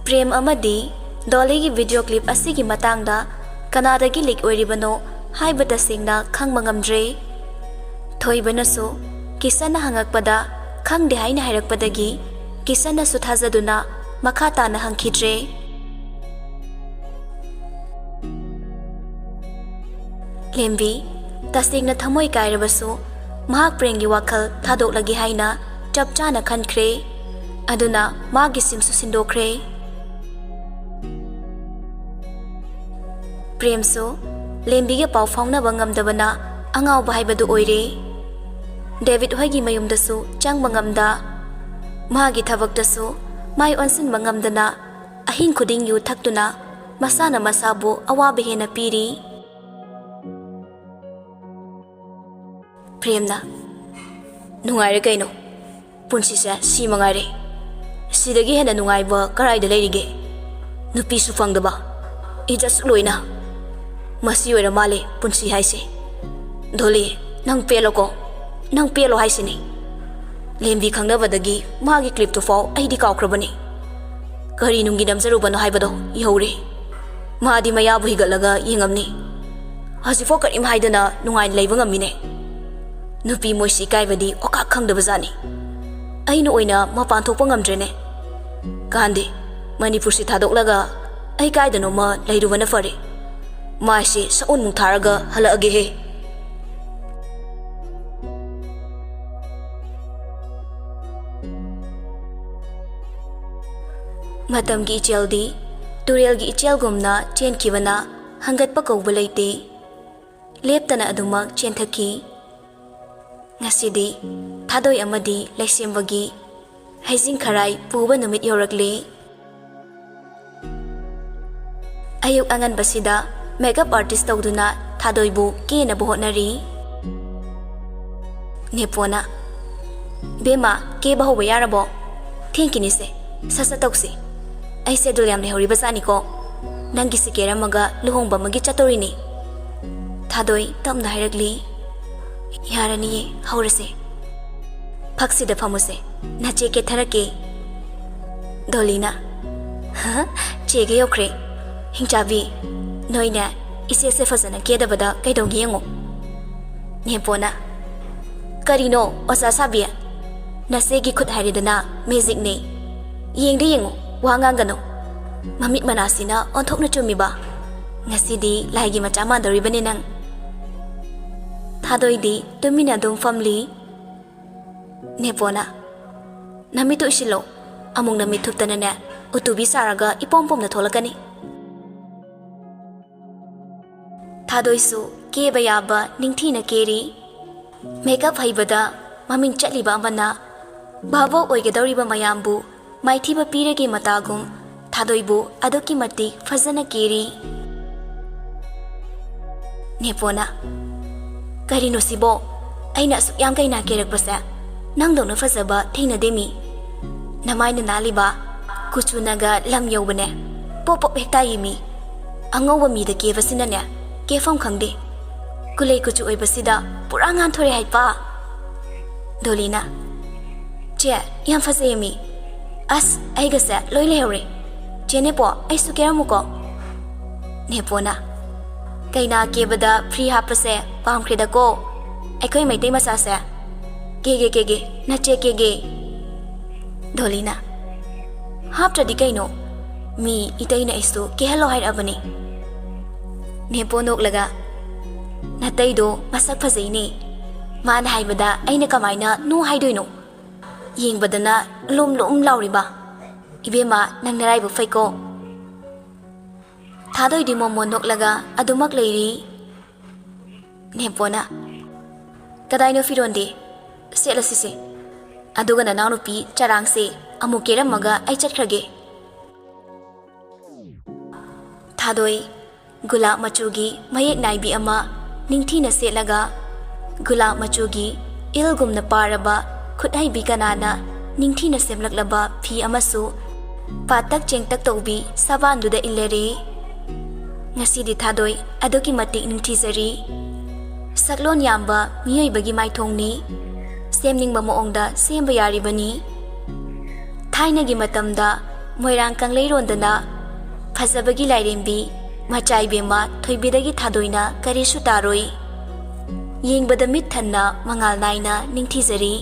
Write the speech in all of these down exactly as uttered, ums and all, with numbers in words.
ꯄ꯭ꯔꯦꯝ ꯑꯃꯗꯤ ꯗꯣꯂꯤꯒꯤ video clip ꯑꯁꯤꯒꯤ ꯃꯇꯥꯡꯗ ꯀꯅꯥꯗꯒꯤ ꯂꯤꯛ ꯑꯣꯏꯔꯤꯕꯅꯣ ꯍꯥꯏꯕ ꯇꯁꯦꯡꯅ ꯈꯪꯕ ꯉꯝꯗ꯭ꯔꯦ꯫ ꯊꯣꯏꯕꯅꯁꯨ ꯀꯤꯁꯟꯅ ꯍꯪꯉꯛꯄꯗ ꯈꯪꯗꯦ ꯍꯥꯏꯅ ꯍꯥꯏꯔꯛꯄꯗꯒꯤ ꯀꯤꯁꯟꯅꯁꯨ ꯊꯥꯖꯗꯨꯅ ꯃꯈꯥ ꯇꯥꯅ ꯍꯪꯈꯤꯗ꯭ꯔꯦ꯫ ꯂꯦꯝꯕꯤ, ꯇꯁꯦꯡꯅ ꯊꯃꯣꯏ ꯀꯥꯏꯔꯕꯁꯨ, ꯃꯍꯥꯛ ꯄ꯭ꯔꯦꯝꯒꯤ ꯋꯥꯈꯜ ꯊꯥꯗꯣꯛꯂꯒꯦ ꯍꯥꯏꯅ ꯆꯞ ꯆꯥꯅ ꯈꯟꯈ꯭ꯔꯦ꯫ ꯑꯗꯨꯅ ꯃꯥꯒꯤ ꯁꯤꯝꯁꯨ ꯁꯤꯟꯗꯣꯛꯈ꯭ꯔꯦ꯫ ꯄ꯭ꯔꯦꯝꯁꯨ ꯂꯦꯝꯕꯤꯒ ꯄꯥꯎ ꯐꯥꯎꯅꯕ ꯉꯝꯗꯕꯅ ꯑꯉꯥꯎꯕ ꯍꯥꯏꯕꯗꯨ ꯑꯣꯏꯔꯦ꯫ ꯗꯦꯕꯤꯠ ꯍꯣꯏꯒꯤ ꯃꯌꯨꯝꯗꯁꯨ ꯆꯪꯕ ꯉꯝꯗ, ꯃꯥꯒꯤ ꯊꯕꯛꯇꯁꯨ ꯃꯥꯏ ꯑꯣꯟꯁꯤꯟꯕ ꯉꯝꯗꯅ ꯑꯍꯤꯡ ꯈꯨꯗꯤꯡ ꯌꯨ ꯊꯛꯇꯨꯅ ꯃꯁꯥꯅ ꯃꯁꯥꯕꯨ ꯑꯋꯥꯕ ꯍꯦꯟꯅ ꯄꯤꯔꯤ꯫ ꯄ꯭ꯔꯦꯝꯅ, "ꯅꯨꯡꯉꯥꯏꯔꯦ ꯀꯩꯅꯣ? ꯄꯨꯟꯁꯤꯁꯦ ꯁꯤ ꯃꯉꯥꯏꯔꯦ꯫ ꯁꯤꯗꯒꯤ ꯍꯦꯟꯅ ꯅꯨꯡꯉꯥꯏꯕ ꯀꯔꯥꯏꯗ ꯂꯩꯔꯤꯒꯦ? ꯅꯨꯄꯤꯁꯨ ꯐꯪꯗꯕ, ꯏꯖꯠꯁꯨ ꯂꯣꯏꯅ꯫ ꯃꯁꯤ ꯑꯣꯏꯔ ꯃꯥꯜꯂꯦ ꯄꯨꯟꯁꯤ ꯍꯥꯏꯁꯦ꯫ ꯗꯣꯂꯤ, ꯅꯪ ꯄꯦꯜꯂꯣꯀꯣ꯫ ꯅꯪ ꯄꯦꯜꯂꯣ ꯍꯥꯏꯁꯤꯅꯤ꯫ ꯂꯦꯝꯕꯤ ꯈꯪꯅꯕꯗꯒꯤ ꯃꯥꯒꯤ ꯀ꯭ꯂꯤꯞꯇꯨ ꯐꯥꯎ ꯑꯩꯗꯤ ꯀꯥꯎꯈ꯭ꯔꯕꯅꯤ꯫ ꯀꯔꯤ ꯅꯨꯡꯒꯤ ꯅꯝꯖꯔꯨꯕꯅꯣ ꯍꯥꯏꯕꯗꯣ ꯌꯧꯔꯦ꯫ ꯃꯥꯗꯤ ꯃꯌꯥꯕꯨ ꯍꯤꯒꯠꯂꯒ ꯌꯦꯡꯉꯝꯅꯤ꯫ ꯍꯧꯖꯤꯛꯐꯥꯎ ꯀꯔꯤꯝ ꯍꯥꯏꯗꯅ ꯅꯨꯡꯉꯥꯏꯅ ꯂꯩꯕ ꯉꯝꯃꯤꯅꯦ꯫ ꯅꯨꯄꯤ ꯃꯣꯏꯁꯤ ꯏꯀꯥꯏꯕꯗꯤ ꯑꯣꯀꯥꯛ ꯈꯪꯗꯕ ꯖꯥꯠꯅꯤ꯫ ꯑꯩꯅ ꯑꯣꯏꯅ ꯃꯄꯥꯟ ꯊꯣꯛꯄ ꯉꯝꯗ꯭ꯔꯦꯅꯦ꯫ ꯀꯥꯟꯗꯦ, ꯃꯅꯤꯄꯨꯔꯁꯤ ꯊꯥꯗꯣꯛꯂꯒ ꯑꯩ ꯀꯥꯏꯗꯅꯣꯃ ꯂꯩꯔꯨꯕꯅ ꯐꯔꯦ꯫ ꯃꯥꯏꯁꯦ ꯁꯛꯎꯟꯃꯨꯛ ꯊꯥꯔꯒ ꯍꯜꯂꯛꯑꯒꯦꯍꯦ꯫" ꯃꯇꯝꯒꯤ ꯏꯆꯦꯜꯗꯤ ꯇꯨꯔꯦꯜꯒꯤ ꯏꯆꯦꯜꯒꯨꯝꯅ ꯆꯦꯟꯈꯤꯕꯅ ꯍꯪꯒꯠꯄ ꯀꯧꯕ ꯂꯩꯇꯦ꯫ ꯂꯦꯞꯇꯅ ꯑꯗꯨꯃꯛ ꯆꯦꯟꯊꯈꯤ꯫ ꯉꯁꯤꯗꯤ ꯊꯥꯗꯣꯏ ꯑꯃꯗꯤ ꯂꯩꯁꯦꯝꯕꯒꯤ ꯍꯩꯖꯤꯡ ꯈꯔꯥꯏ ꯄꯨꯕ ꯅꯨꯃꯤꯠ ꯌꯧꯔꯛꯂꯦ꯫ ꯑꯌꯨꯛ ꯑꯉꯟꯕꯁꯤꯗ ꯃꯦꯀꯞ ꯑꯥꯔꯇꯤꯁ ꯇꯧꯗꯨꯅ ꯊꯥꯗꯣꯏꯕꯨ ꯀꯦꯅꯕ ꯍꯣꯠꯅꯔꯤ꯫ ꯅꯦꯄꯣꯅ, "ꯕꯦꯝꯃ, ꯀꯦꯕ ꯍꯧꯕ ꯌꯥꯔꯕꯣ? ꯊꯦꯡꯈꯤꯅꯤꯁꯦ, ꯁꯠ ꯁꯠ ꯇꯧꯁꯤ꯫ ꯑꯩ ꯁꯦꯗꯨꯜ ꯌꯥꯝ ꯂꯩꯍꯧꯔꯤꯕ ꯖꯥꯠꯅꯤꯀꯣ꯫ ꯅꯪꯒꯤꯁꯤ ꯀꯦꯔꯝꯃꯒ ꯂꯨꯍꯣꯡꯕ ꯑꯃꯒꯤ ꯆꯠꯇꯣꯔꯤꯅꯤ꯫" ꯊꯥꯗꯣꯏ ꯇꯞꯅ ꯍꯥꯏꯔꯛꯂꯤ꯫ "ꯌꯥꯔꯅꯤꯌꯦ, ꯍꯧꯔꯁꯦ꯫ ꯐꯛꯁꯤꯗ ꯐꯝꯃꯨꯁꯦ, ꯅꯆꯦ ꯀꯦꯊꯔꯛꯀꯦ꯫" ꯗꯣꯂꯤꯅ, ꯆꯦꯒ ꯌꯧꯈ꯭ꯔꯦ꯫ "ꯍꯤꯡꯆꯥꯕꯤ, ꯅꯣꯏꯅꯦ, ꯏꯆꯦꯁꯦ ꯐꯖꯅ ꯀꯦꯗꯕꯗ ꯀꯩꯗꯧꯒꯦ ꯌꯦꯡꯉꯨ꯫" ꯅꯦꯄꯣꯅ, "ꯀꯔꯤꯅꯣ ꯑꯣꯖꯥ ꯁꯥꯕꯤ? ꯅꯆꯦꯒꯤ ꯈꯨꯠ ꯍꯥꯏꯔꯦꯗꯅ, ꯃꯦꯖꯤꯛꯅꯦ꯫ ꯌꯦꯡꯗꯤ ꯌꯦꯡꯉꯨ, ꯋꯥ ꯉꯥꯡꯒꯅꯨ꯫ ꯃꯃꯤꯠ ꯃꯅꯥꯁꯤꯅ ꯑꯣꯟꯊꯣꯛꯅ ꯆꯨꯝꯃꯤꯕ꯫ ꯉꯁꯤꯗꯤ ꯂꯥꯏꯒꯤ ꯃꯆꯥ ꯃꯥꯟꯗꯧꯔꯤꯕꯅꯤ ꯅꯪ꯫" ꯊꯥꯗꯣꯏꯗꯤ ꯇꯨꯃꯤꯟꯅ ꯑꯗꯨꯝ ꯐꯝꯂꯤ꯫ ꯅꯦꯄꯣꯅ, "ꯅꯃꯤꯠꯇꯨ ꯎꯏꯁꯤꯜꯂꯣ꯫ ꯑꯃꯨꯛ ꯅꯃꯤꯠ ꯊꯨꯞꯇꯅꯅꯦ, ꯎꯇꯨꯕꯤ ꯁꯥꯔꯒ ꯏꯄꯣꯝ ꯄꯣꯝꯅ ꯊꯣꯛꯂꯛꯀꯅꯤ꯫" ꯊꯥꯗꯣꯏꯁꯨ ꯀꯦꯕ ꯌꯥꯕ ꯅꯤꯡꯊꯤꯅ ꯀꯦꯔꯤ꯫ ꯃꯦꯀꯞ ꯍꯩꯕꯗ ꯃꯃꯤꯡ ꯆꯠꯂꯤꯕ ꯑꯃꯅ ꯚꯥꯕꯣꯛ ꯑꯣꯏꯒꯗꯧꯔꯤꯕ ꯃꯌꯥꯝꯕꯨ ꯃꯥꯏꯊꯤꯕ ꯄꯤꯔꯒꯦ ꯃꯇꯥꯒꯨꯝ ꯊꯥꯗꯣꯏꯕꯨ ꯑꯗꯨꯛꯀꯤ ꯃꯇꯤꯛ ꯐꯖꯅ ꯀꯦꯔꯤ꯫ ꯅꯦꯄꯣꯅ, "ꯀꯔꯤꯅꯣ ꯁꯤꯕꯣ? ꯑꯩꯅ ꯑꯁꯨꯛ ꯌꯥꯝ ꯀꯩꯅꯥ ꯀꯦꯔꯛꯄꯁꯦ ꯅꯪꯗꯧꯅ ꯐꯖꯕ ꯊꯦꯡꯅꯗꯦ ꯃꯤ꯫ ꯅꯃꯥꯏꯅ ꯅꯥꯜꯂꯤꯕ, ꯀꯨꯆꯨꯅꯒ ꯂꯝ ꯌꯧꯕꯅꯦ꯫ ꯄꯣꯞ ꯄꯣꯞ ꯍꯦꯛ ꯇꯥꯏꯌꯦ ꯃꯤ꯫ ꯑꯉꯧꯕ ꯃꯤꯗ ꯀꯦꯕꯁꯤꯅꯅꯦ, ꯀꯦꯐꯝ ꯈꯪꯗꯦ꯫ ꯀꯨꯂꯩ ꯀꯨꯆꯨ ꯑꯣꯏꯕꯁꯤꯗ ꯄꯨꯔꯥ ꯉꯥꯟꯊꯣꯔꯦ ꯍꯥꯏꯄꯥ꯫" ꯗꯣꯂꯤꯅ, "ꯆꯦ, ꯌꯥꯝ ꯐꯖꯩꯌꯦ ꯃꯤ꯫ ꯑꯁ, ꯑꯩꯒꯁꯦ ꯂꯣꯏ ꯂꯩꯍꯧꯔꯦ꯫ ꯆꯦ ꯅꯦꯄꯣ, ꯑꯩꯁꯨ ꯀꯦꯔꯝꯃꯨꯀꯣ?" ꯅꯦꯄꯣꯅ, "ꯀꯩꯅꯥ ꯀꯦꯕꯗ ꯐ꯭ꯔꯤ ꯍꯥꯞꯄꯁꯦ ꯄꯥꯝꯈ꯭ꯔꯦꯗꯀꯣ, ꯑꯩꯈꯣꯏ ꯃꯩꯇꯩ ꯃꯆꯥꯁꯦ꯫ ꯀꯦꯒꯦ, ꯀꯦꯒꯦ, ꯅꯆꯦ ꯀꯦꯒꯦ꯫" ꯗꯣꯂꯤꯅ, "ꯍꯥꯞꯇ꯭ꯔꯗꯤ ꯀꯩꯅꯣ? ꯃꯤ ꯏꯇꯩꯅ ꯑꯩꯁꯨ ꯀꯦꯍꯜꯂꯣ ꯍꯥꯏꯔꯛꯑꯕꯅꯦ꯫" ꯅꯦꯄꯣ ꯅꯣꯛꯂꯒ, "ꯅꯇꯩꯗꯣ ꯃꯁꯛ ꯐꯖꯩꯅꯦ꯫ ꯃꯥꯅ ꯍꯥꯏꯕꯗ ꯑꯩꯅ ꯀꯃꯥꯏꯅ ꯅꯣ ꯍꯥꯏꯗꯣꯏꯅꯣ? ꯌꯦꯡꯕꯗꯅ ꯂꯨꯝ ꯂꯨꯝ ꯂꯥꯎꯔꯤꯕ꯫ ꯏꯕꯦꯝꯃ, ꯅꯪ ꯅꯔꯥꯏꯕꯛ ꯐꯩꯀꯣ꯫" ꯊꯥꯗꯣꯏꯗꯤ ꯃꯣꯃꯣꯟ ꯅꯣꯛꯂꯒ ꯑꯗꯨꯃꯛ ꯂꯩꯔꯤ꯫ ꯅꯦꯄꯣꯅ, "ꯀꯗꯥꯏꯅꯣ ꯐꯤꯔꯣꯟꯗꯤ? ꯁꯦꯠꯂꯁꯤꯁꯦ꯫ ꯑꯗꯨꯒ ꯅꯅꯥꯎꯅꯨꯄꯤ ꯆꯔꯥꯡꯁꯦ ꯑꯃꯨꯛ ꯀꯦꯔꯝꯃꯒ ꯑꯩ ꯆꯠꯈ꯭ꯔꯒꯦ꯫" ꯊꯥꯗꯣꯏ ꯒꯨꯂꯥꯞ ꯃꯆꯨꯒꯤ ꯃꯌꯦꯛ ꯅꯥꯏꯕꯤ ꯑꯃ ꯅꯤꯡꯊꯤꯅ ꯁꯦꯠꯂꯒ, ꯒꯨꯂꯥꯞ ꯃꯆꯨꯒꯤ ꯏꯜꯒꯨꯝꯅ ꯄꯥꯔꯕ ꯈꯨꯠꯍꯩꯕꯤ ꯀꯅꯥꯅ ꯅꯤꯡꯊꯤꯅ ꯁꯦꯝꯂꯛꯂꯕ ꯐꯤ ꯑꯃꯁꯨ ꯄꯥꯇꯛ ꯆꯦꯡꯇꯛ ꯇꯧꯕꯤ ꯁꯥꯕꯥꯟꯗꯨꯗ ꯏꯜꯂꯔꯦ꯫ ꯉꯁꯤꯗꯤ ꯊꯥꯗꯣꯏ ꯑꯗꯨꯛꯀꯤ ꯃꯇꯤꯛ ꯅꯤꯡꯊꯤꯖꯔꯤ꯫ ꯁꯛꯂꯣꯟ ꯌꯥꯝꯕ ꯃꯤꯑꯣꯏꯕꯒꯤ ꯃꯥꯏꯊꯣꯡꯅꯤ꯫ ꯁꯦꯝꯅꯤꯡꯕ ꯃꯑꯣꯡꯗ ꯁꯦꯝꯕ ꯌꯥꯔꯤꯕꯅꯤ꯫ ꯊꯥꯏꯅꯒꯤ ꯃꯇꯝꯗ ꯃꯣꯏꯔꯥꯡ ꯀꯪꯂꯩꯔꯣꯟꯗꯅ ꯐꯖꯕꯒꯤ ꯂꯥꯏꯔꯦꯝꯕꯤ ꯃꯆꯥ ꯏꯕꯦꯝꯃ ꯊꯣꯏꯕꯤꯗꯒꯤ ꯊꯥꯗꯣꯏꯅ ꯀꯔꯤꯁꯨ ꯇꯥꯔꯣꯏ꯫ ꯌꯦꯡꯕꯗ ꯃꯤꯠ ꯊꯟꯅ ꯃꯉꯥꯜ ꯅꯥꯏꯅ ꯅꯤꯡꯊꯤꯖꯔꯤ꯫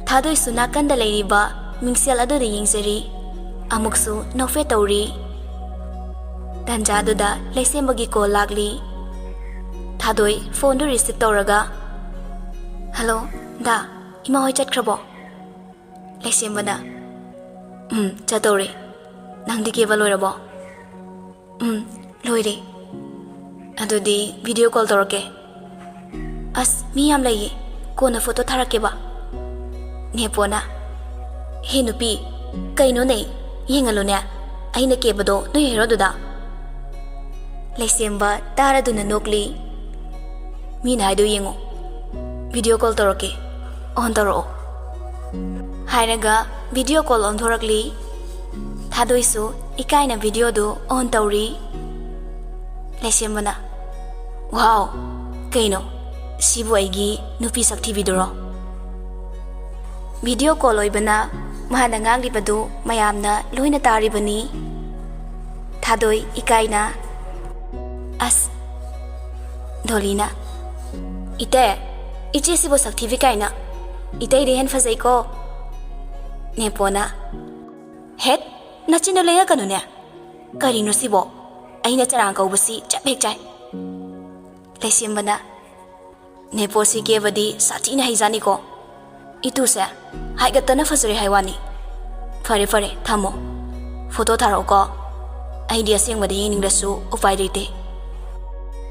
ꯊꯥꯗꯣꯏꯁꯨ ꯅꯥꯀꯟꯗ ꯂꯩꯔꯤꯕ ꯃꯤꯡꯁꯦꯜ ꯑꯗꯨꯗ ꯌꯦꯡꯖꯔꯤ꯫ ꯑꯃꯨꯛꯁꯨ ꯅꯣꯛꯐꯦꯠ ꯇꯧꯔꯤ꯫ ꯇꯟꯖꯥꯗꯨꯗ ꯂꯩꯁꯦꯝꯕꯒꯤ ꯀꯣꯜ ꯂꯥꯛꯂꯤ꯫ ꯊꯥꯗꯣꯏ ꯐꯣꯟꯗꯨ ꯔꯤꯁꯤꯞ ꯇꯧꯔꯒ, "ꯍꯜꯂꯣ, ꯗꯥ, ꯏꯃꯥ ꯍꯣꯏ ꯆꯠꯈ꯭ꯔꯕꯣ?" ꯂꯩꯁꯦꯝꯕꯅ, "ꯎꯝ, ꯆꯠꯇꯧꯔꯦ꯫ ꯅꯪꯗꯤ ꯀꯦꯕ ꯂꯣꯏꯔꯕꯣ?" "ꯎꯝ, ꯂꯣꯏꯔꯦ꯫ ꯑꯗꯨꯗꯤ ꯚꯤꯗꯤꯑꯣ ꯀꯣꯜ ꯇꯧꯔꯛꯀꯦ꯫ ꯑꯁ, ꯃꯤ ꯌꯥꯝ ꯂꯩꯌꯦ꯫ ꯀꯣꯟꯅ ꯐꯣꯇꯣ ꯊꯥꯔꯛꯀꯦꯕ꯫" ꯅꯦꯄꯣꯅ, "ꯍꯦ ꯅꯨꯄꯤ, ꯀꯩꯅꯣꯅꯦ? ꯌꯦꯡꯍꯜꯂꯨꯅꯦ꯫ ꯑꯩꯅ ꯀꯦꯕꯗꯣ ꯅꯣꯏ ꯍꯦꯔꯣꯗꯨꯗ?" ꯂꯩꯁꯦꯝꯕ ꯇꯥꯔꯗꯨꯅ ꯅꯣꯛꯂꯤ꯫ "ꯃꯤꯅ ꯍꯥꯏꯗꯣ ꯌꯦꯡꯉꯨ꯫ ꯚꯤꯗꯤꯑꯣ ꯀꯣꯜ ꯇꯧꯔꯛꯀꯦ꯫ ꯑꯣꯟ ꯇꯧꯔꯛꯑꯣ꯫" ꯍꯥꯏꯔꯒ ꯚꯤꯗꯤꯑꯣ ꯀꯣꯜ ꯑꯣꯟꯊꯣꯔꯛꯂꯤ꯫ ꯊꯥꯗꯣꯏꯁꯨ ꯏꯀꯥꯏꯅ ꯚꯤꯗꯤꯑꯣꯗꯨ ꯑꯣꯟ ꯇꯧꯔꯤ꯫ ꯂꯩꯁꯦꯝꯕꯅ, "ꯋꯥꯎ, ꯀꯩꯅꯣ? ꯁꯤꯕꯨ ꯑꯩꯒꯤ ꯅꯨꯄꯤ ꯁꯛꯊꯤꯕꯤꯗꯨꯔꯣ?" ꯚꯤꯗꯤꯑꯣ ꯀꯣꯜ ꯑꯣꯏꯕꯅ ꯃꯥꯅ ꯉꯥꯡꯂꯤꯕꯗꯨ ꯃꯌꯥꯝꯅ ꯂꯣꯏꯅ ꯇꯥꯔꯤꯕꯅꯤ꯫ ꯊꯥꯗꯣꯏ ꯏꯀꯥꯏꯅ, "ꯑꯁ꯫" ꯗꯣꯂꯤꯅ, "ꯏꯇꯩ, ꯏꯆꯦꯁꯤꯕꯨ ꯁꯛꯊꯤꯕꯤ ꯀꯥꯏꯅ꯫ ꯏꯇꯩꯗꯤ ꯍꯦꯟ ꯐꯖꯩꯀꯣ꯫" ꯅꯦꯄꯣꯅ, "ꯍꯦꯠ, ꯅꯆꯤꯟꯗꯣ ꯂꯦꯡꯉꯛꯀꯅꯨꯅꯦ꯫ ꯀꯔꯤꯅꯣ ꯁꯤꯕꯣ? ꯑꯩꯅ ꯆꯔꯥꯡ ꯀꯧꯕꯁꯤ ꯆꯞ ꯍꯦꯛ ꯆꯥꯏ꯫" ꯂꯩꯁꯦꯝꯕꯅ, "ꯅꯦꯄꯣꯁꯤ ꯀꯦꯕꯗꯤ ꯁꯥꯊꯤꯅ ꯍꯩꯖꯥꯅꯤꯀꯣ꯫ ꯏꯇꯨꯁꯦ ꯍꯥꯏꯒꯠꯇꯅ ꯐꯖꯔꯦ ꯍꯥꯏ ꯋꯥꯅꯤ꯫ ꯐꯔꯦ, ꯐꯔꯦ, ꯊꯝꯃꯣ꯫ ꯐꯣꯇꯣ ꯊꯥꯔꯛꯎꯀꯣ꯫ ꯑꯩꯗꯤ ꯑꯁꯦꯡꯕꯗ ꯌꯦꯡꯅꯤꯡꯂꯁꯨ ꯎꯄꯥꯏ ꯂꯩꯇꯦ꯫"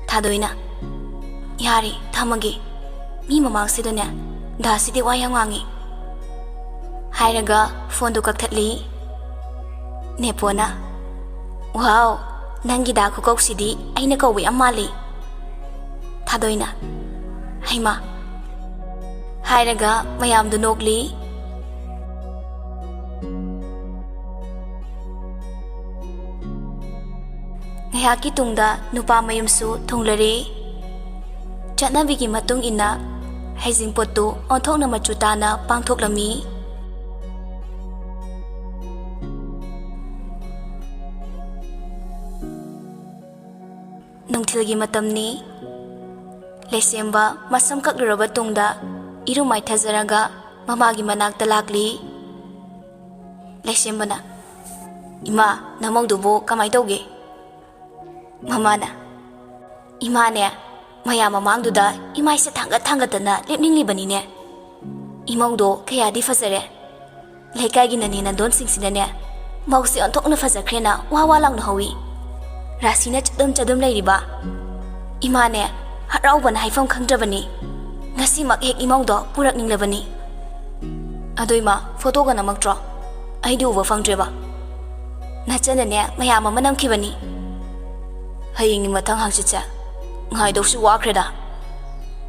ꯊꯥꯗꯣꯏꯅ, "ꯌꯥꯔꯦ, ꯊꯝꯃꯒꯦ꯫ ꯃꯤ ꯃꯃꯥꯡꯁꯤꯗꯅꯦ, ꯗꯥꯁꯤꯗꯤ ꯋꯥ ꯌꯥꯝ ꯉꯥꯡꯉꯤ꯫" ꯍꯥꯏꯔꯒ ꯐꯣꯟꯗꯨ ꯀꯛꯊꯠꯂꯤ꯫ ꯅꯦꯄꯣꯅ, "ꯋꯥꯎ, ꯅꯪꯒꯤ ꯗꯥ ꯈꯨꯀꯧꯁꯤꯗꯤ ꯑꯩꯅ ꯀꯧꯕ ꯌꯥꯝ ꯃꯥꯜꯂꯤ꯫" ꯊꯥꯗꯣꯏꯅ, "ꯍꯩꯃꯥ!" ꯍꯥꯏꯔꯒ ꯃꯌꯥꯝꯗꯨ ꯅꯣꯛꯂꯤ꯫ ꯉꯥꯏꯍꯥꯛꯀꯤ ꯇꯨꯡꯗ ꯅꯨꯄꯥ ꯃꯌꯨꯝꯁꯨ ꯊꯨꯡꯂꯔꯦ꯫ ꯆꯠꯅꯕꯤꯒꯤ ꯃꯇꯨꯡ ꯏꯟꯅ ꯍꯩꯖꯤꯡꯄꯣꯠꯇꯨ ꯑꯣꯟꯊꯣꯛꯅ ꯃꯆꯨ ꯇꯥꯅ ꯄꯥꯡꯊꯣꯛꯂꯝꯃꯤ꯫ ꯅꯨꯡꯊꯤꯜꯒꯤ ꯃꯇꯝꯅꯤ꯫ ꯂꯩꯁꯦꯝꯕ ꯃꯁꯝ ꯀꯛꯂꯨꯔꯕ ꯇꯨꯡꯗ ꯏꯔꯨ ꯃꯥꯏꯊꯖꯔꯒ ꯃꯃꯥꯒꯤ ꯃꯅꯥꯛꯇ ꯂꯥꯛꯂꯤ꯫ ꯂꯩꯁꯦꯝꯕꯅ, "ꯏꯃꯥ, ꯅꯃꯧꯗꯨꯕꯨ ꯀꯃꯥꯏ ꯇꯧꯒꯦ?" ꯃꯃꯥꯅ, "ꯏꯃꯥꯅꯦ, ꯃꯌꯥꯝ ꯃꯃꯥꯡꯗꯨꯗ ꯏꯃꯥꯏꯁꯦ ꯊꯥꯡꯒꯠ ꯊꯥꯡꯒꯠꯇꯅ ꯂꯦꯞꯅꯤꯡꯂꯤꯕꯅꯤꯅꯦ꯫ ꯏꯃꯧꯗꯣ ꯀꯌꯥꯗꯤ ꯐꯖꯔꯦ꯫ ꯂꯩꯀꯥꯏꯒꯤ ꯅꯅꯦ ꯅꯟꯗꯣꯟꯁꯤꯡꯁꯤꯅꯅꯦ, ꯃꯧꯁꯦ ꯑꯣꯟꯊꯣꯛꯅ ꯐꯖꯈ꯭ꯔꯦꯅ ꯋꯥ ꯋꯥ ꯂꯥꯎꯅ ꯍꯧꯏ꯫ ꯔꯥꯁꯤꯅ ꯆꯗꯨꯝ ꯆꯗꯨꯝ ꯂꯩꯔꯤꯕ꯫ ꯏꯃꯥꯅꯦ, ꯍꯔꯥꯎꯕꯅ ꯍꯥꯏꯐꯝ ꯈꯪꯗ꯭ꯔꯕꯅꯤ꯫ ꯉꯁꯤꯃꯛ ꯍꯦꯛ ꯏꯃꯧꯗꯣ ꯄꯨꯔꯛꯅꯤꯡꯂꯕꯅꯤ꯫ ꯑꯗꯣ ꯏꯃꯥ, ꯐꯣꯇꯣꯒ ꯅꯝꯃꯛꯇ꯭ꯔꯣ? ꯑꯩꯗꯤ ꯎꯕ ꯐꯪꯗ꯭ꯔꯦꯕ꯫ ꯅꯆꯟꯅꯅꯦ ꯃꯌꯥꯝ ꯑꯃ ꯅꯝꯈꯤꯕꯅꯤ꯫ ꯍꯌꯦꯡꯒꯤ ꯃꯊꯪ ꯍꯪꯆꯤꯠꯁꯦ ꯉꯥꯏꯗꯧꯁꯨ ꯋꯥꯈ꯭ꯔꯦꯗ꯫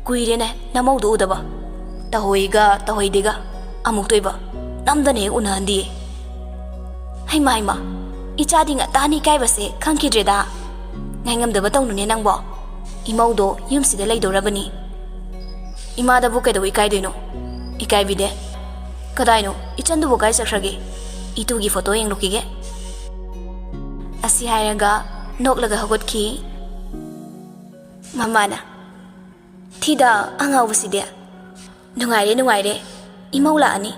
ꯀꯨꯏꯔꯦꯅꯦ ꯅꯃꯧꯗꯣ ꯎꯗꯕ꯫ ꯇꯧꯍꯣꯏꯒ ꯇꯧꯍꯩꯗꯦꯒ ꯑꯃꯨꯛꯇꯣꯏꯕ꯫ ꯅꯝꯗꯅ ꯍꯦꯛ ꯎꯅꯍꯟꯗꯤꯌꯦ꯫ ꯍꯩꯃꯥ ꯍꯩꯃꯥ, ꯏꯆꯥꯗꯤ ꯉꯟꯇꯥꯅ ꯏꯀꯥꯏꯕꯁꯦ ꯈꯪꯈꯤꯗ꯭ꯔꯦꯗ꯫ ꯉꯥꯏꯉꯝꯗꯕ ꯇꯧꯅꯨꯅꯦ ꯅꯪꯕꯣ꯫ ꯏꯃꯧꯗꯣ ꯌꯨꯝꯁꯤꯗ ꯂꯩꯗꯧꯔꯕꯅꯤ꯫ ꯏꯃꯥꯗꯕꯨ ꯀꯩꯗꯧ ꯏꯀꯥꯏꯗꯣꯏꯅꯣ? ꯏꯀꯥꯏꯕꯤꯗꯦ꯫ ꯀꯗꯥꯏꯅꯣ? ꯏꯆꯟꯗꯨꯕꯨ ꯀꯥꯏ ꯆꯠꯈ꯭ꯔꯒꯦ? ꯏꯇꯨꯒꯤ ꯐꯣꯇꯣ ꯌꯦꯡꯂꯨꯈꯤꯒꯦ꯫ ꯑꯁꯤ ꯍꯥꯏꯔꯒ ꯅꯣꯛꯂꯒ ꯍꯧꯒꯠꯈꯤ꯫ ꯃꯃꯥꯅ, "ꯊꯤꯗ ꯑꯉꯥꯎꯕꯁꯤꯗꯤ꯫ ꯅꯨꯡꯉꯥꯏꯔꯦ, ꯅꯨꯡꯉꯥꯏꯔꯦ꯫ ꯏꯃꯧ ꯂꯥꯛꯑꯅꯤ꯫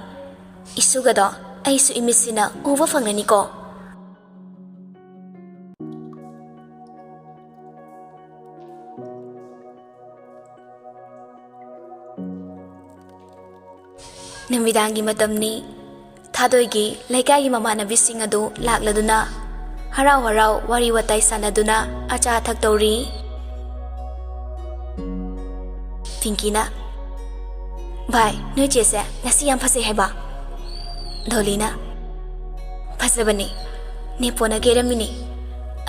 ꯏꯁꯨꯒꯗꯣ ꯑꯩꯁꯨ ꯏꯃꯤꯠꯁꯤꯅ ꯎꯕ ꯐꯪꯂꯅꯤꯀꯣ꯫" ꯅꯨꯃꯤꯗꯥꯡꯒꯤ ꯃꯇꯝꯅꯤ꯫ ꯊꯥꯗꯣꯏꯒꯤ ꯂꯩꯀꯥꯏꯒꯤ ꯃꯃꯥꯟꯅꯕꯤꯁꯤꯡ ꯑꯗꯨ ꯂꯥꯛꯂꯗꯨꯅ ꯍꯔꯥꯎ ꯍꯔꯥꯎ ꯋꯥꯔꯤ ꯋꯥꯇꯥꯏ ꯁꯥꯟꯅꯗꯨꯅ ꯑꯆꯥ ꯑꯊꯛ ꯇꯧꯔꯤ꯫ ꯄꯤꯡꯀꯤꯅ, "ꯚꯥꯏ, ꯅꯣꯏ ꯆꯦꯁꯦ ꯉꯁꯤ ꯌꯥꯝ ꯐꯖꯩ ꯍꯥꯏꯕ?" ꯗꯣꯂꯤꯅ, "ꯐꯖꯕꯅꯤ, ꯅꯦꯄꯣꯅ ꯀꯦꯔꯝꯃꯤꯅꯤ꯫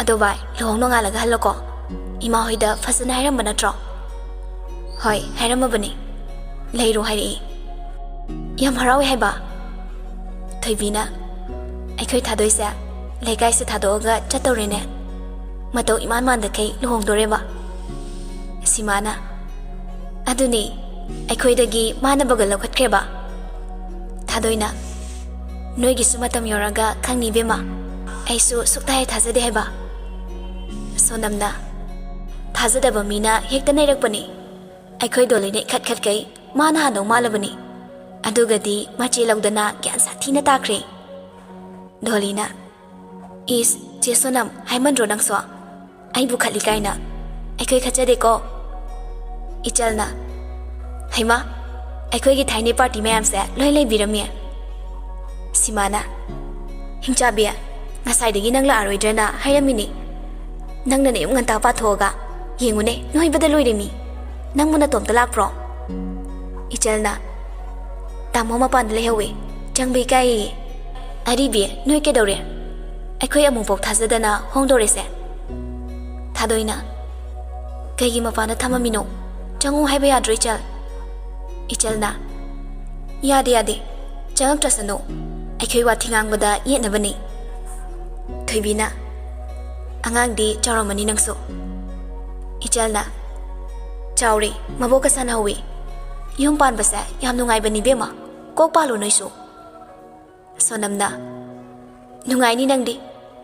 ꯑꯗꯣ ꯚꯥꯏ, ꯂꯨꯍꯣꯡ ꯅꯣꯡꯉꯥꯜꯂꯒ ꯍꯜꯂꯣꯀꯣ꯫ ꯏꯃꯥ ꯍꯣꯏꯗ ꯐꯖꯅ ꯍꯥꯏꯔꯝꯕ ꯅꯠꯇ꯭ꯔꯣ?" "ꯍꯣꯏ, ꯍꯥꯏꯔꯝꯃꯕꯅꯤ꯫ ꯂꯩꯔꯣ ꯍꯥꯏꯔꯛꯏ꯫ ꯌꯥꯝ ꯍꯔꯥꯎꯋꯦ ꯍꯥꯏꯕ?" ꯊꯣꯏꯕꯤꯅ, "ꯑꯩꯈꯣꯏ ꯊꯥꯗꯣꯏꯁꯦ ꯂꯩꯀꯥꯏꯁꯦ ꯊꯥꯗꯣꯛꯑꯒ ꯆꯠꯇꯧꯔꯦꯅꯦ꯫ ꯃꯇꯧ ꯏꯃꯥꯟ ꯃꯥꯟꯗꯈꯩ ꯂꯨꯍꯣꯡꯗꯣꯔꯦꯕ꯫" ꯁꯤꯃꯥꯅ, "ꯑꯗꯨꯅꯤ, ꯑꯩꯈꯣꯏꯗꯒꯤ ꯃꯥꯅ ꯕꯒꯜ ꯂꯧꯈꯠꯈ꯭ꯔꯦꯕ꯫" ꯊꯥꯗꯣꯏꯅ, "ꯅꯣꯏꯒꯤꯁꯨ ꯃꯇꯝ ꯌꯧꯔꯒ ꯈꯪꯅꯤ ꯏꯕꯦꯝꯃ꯫ ꯑꯩꯁꯨ ꯁꯨꯛꯊꯥ ꯍꯦꯛ ꯊꯥꯖꯗꯦ ꯍꯥꯏꯕ꯫" ꯁꯣꯅꯝꯅ, ꯊꯥꯖꯗꯕ ꯃꯤꯅ ꯍꯦꯛꯇ ꯅꯩꯔꯛꯄꯅꯤ꯫ ꯑꯩꯈꯣꯏ ꯗꯣꯂꯤꯅ ꯏꯈꯠ ꯈꯠꯀꯩ, ꯃꯥꯅ ꯍꯥꯟꯗꯧ ꯃꯥꯜꯂꯕꯅꯤ꯫ ꯑꯗꯨꯒꯗꯤ ꯃꯆꯦ ꯂꯧꯗꯅ ꯒ꯭ꯌꯥꯟ ꯁꯥꯊꯤꯅ ꯇꯥꯈ꯭ꯔꯦ꯫ ꯗꯣꯂꯤꯅ, "ꯏꯁ, ꯆꯦ ꯁꯣꯅꯝ, ꯍꯥꯏꯃꯟꯗ꯭ꯔꯣ ꯅꯪꯁꯨ? ꯑꯩꯕꯨ ꯈꯠꯂꯤ ꯀꯥꯏꯅ꯫ ꯑꯩꯈꯣꯏ ꯈꯠꯆꯗꯦꯀꯣ꯫" ꯏꯆꯜꯅ, "ꯍꯩꯃꯥ, ꯑꯩꯈꯣꯏꯒꯤ ꯊꯥꯏꯅꯩ ꯄꯥꯔꯇꯤ ꯃꯌꯥꯝꯁꯦ ꯂꯣꯏ ꯂꯩꯕꯤꯔꯝꯃꯤ꯫" ꯁꯤꯃꯥꯅ, "ꯍꯤꯡꯆꯥꯕꯤ, ꯉꯁꯥꯏꯗꯒꯤ ꯅꯪ ꯂꯥꯛꯑꯔꯣꯏꯗ꯭ꯔꯅ ꯍꯥꯏꯔꯝꯃꯤꯅꯤ꯫ ꯅꯪꯅ ꯅꯌꯨꯝ ꯉꯟꯇꯥ ꯄꯥꯊꯣꯛꯑꯒ꯫ ꯌꯦꯡꯉꯨꯅꯦ, ꯅꯣꯏꯕꯗ ꯂꯣꯏꯔꯦꯃꯤ꯫ ꯅꯪꯕꯨ ꯅꯇꯣꯝꯇ ꯂꯥꯛꯄ꯭ꯔꯣ?" ꯏꯆꯜꯅ, "ꯇꯥꯃꯣ ꯃꯄꯥꯟꯗ ꯂꯩꯍꯧꯋꯦ, ꯆꯪꯕ ꯏꯀꯥꯏꯌꯦ꯫" "ꯑꯔꯤꯕꯤ, ꯅꯣꯏ ꯀꯩꯗꯧꯔꯦ? ꯑꯩꯈꯣꯏ ꯑꯃꯨꯛꯐꯥꯎ ꯊꯥꯖꯗꯅ ꯍꯣꯡꯗꯣꯔꯦꯁꯦ꯫" ꯊꯥꯗꯣꯏꯅ, "ꯀꯩꯒꯤ ꯃꯄꯥꯟꯗ ꯊꯝꯃꯝꯃꯤꯅꯣ? ꯆꯪꯉꯨ ꯍꯥꯏꯕ ꯌꯥꯗ꯭ꯔꯣ, ꯏꯆꯜ?" ꯏꯆꯜꯅ, "ꯌꯥꯗꯦ, ꯌꯥꯗꯦ, ꯆꯪꯉꯛꯇ꯭ꯔꯁꯅꯨ꯫ ꯑꯩꯈꯣꯏ ꯋꯥꯊꯤ ꯉꯥꯡꯕꯗ ꯌꯦꯠꯅꯕꯅꯤ꯫" ꯊꯣꯏꯕꯤꯅ, "ꯑꯉꯥꯡꯗꯤ ꯆꯥꯎꯔꯝꯃꯅꯤ ꯅꯪꯁꯨ꯫" ꯏꯆꯜꯅ, "ꯆꯥꯎꯔꯦ, ꯃꯕꯣꯛꯀ ꯁꯥꯟꯅꯍꯧꯋꯤ꯫ ꯌꯨꯝ ꯄꯥꯟꯕꯁꯦ ꯌꯥꯝ ꯅꯨꯡꯉꯥꯏꯕꯅꯤ ꯏꯕꯦꯝꯃ, ꯀꯣꯛ ꯄꯥꯜꯂꯣ ꯅꯣꯏꯁꯨ꯫" ꯁꯣꯅꯝꯅ, "ꯅꯨꯡꯉꯥꯏꯅꯤ ꯅꯪꯗꯤ,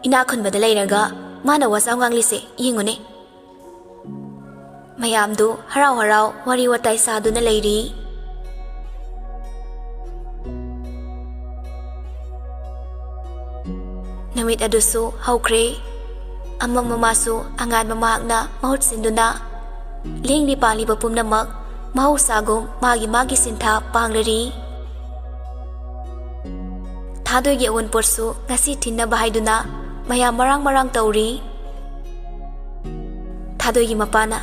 ꯏꯅꯥꯛ ꯈꯨꯟꯕꯗ ꯂꯩꯔꯒ ꯃꯥꯅ ꯋꯥꯖꯥꯎ ꯉꯥꯡꯂꯤꯁꯦ ꯌꯦꯡꯉꯨꯅꯦ꯫" ꯃꯌꯥꯝꯗꯨ ꯍꯔꯥꯎ ꯍꯔꯥꯎ ꯋꯥꯔꯤ ꯋꯥꯇꯥꯏ ꯁꯥꯗꯨꯅ ꯂꯩꯔꯤ꯫ ꯅꯨꯃꯤꯠ ꯑꯗꯨꯁꯨ ꯍꯧꯈ꯭ꯔꯦ꯫ ꯑꯃꯝꯕ ꯃꯥꯁꯨ ꯑꯉꯥꯟꯕ ꯃꯍꯥꯛꯅ ꯃꯍꯨꯠ ꯁꯤꯟꯗꯨꯅ, ꯂꯦꯡꯂꯤ ꯄꯥꯜꯂꯤꯕ ꯄꯨꯝꯅꯃꯛ ꯃꯍꯧꯁꯥꯒꯨꯝ ꯃꯥꯒꯤ ꯃꯥꯒꯤ ꯁꯤꯟꯊꯥ ꯄꯥꯡꯂꯔꯤ꯫ ꯊꯥꯗꯣꯏꯒꯤ ꯑꯋꯨꯟꯄꯣꯠꯁꯨ ꯉꯁꯤ ꯊꯤꯟꯅꯕ ꯍꯥꯏꯗꯨꯅ ꯃꯌꯥꯝ ꯃꯔꯥꯡ ꯃꯔꯥꯡ ꯇꯧꯔꯤ꯫ ꯊꯥꯗꯣꯏꯒꯤ ꯃꯄꯥꯅ,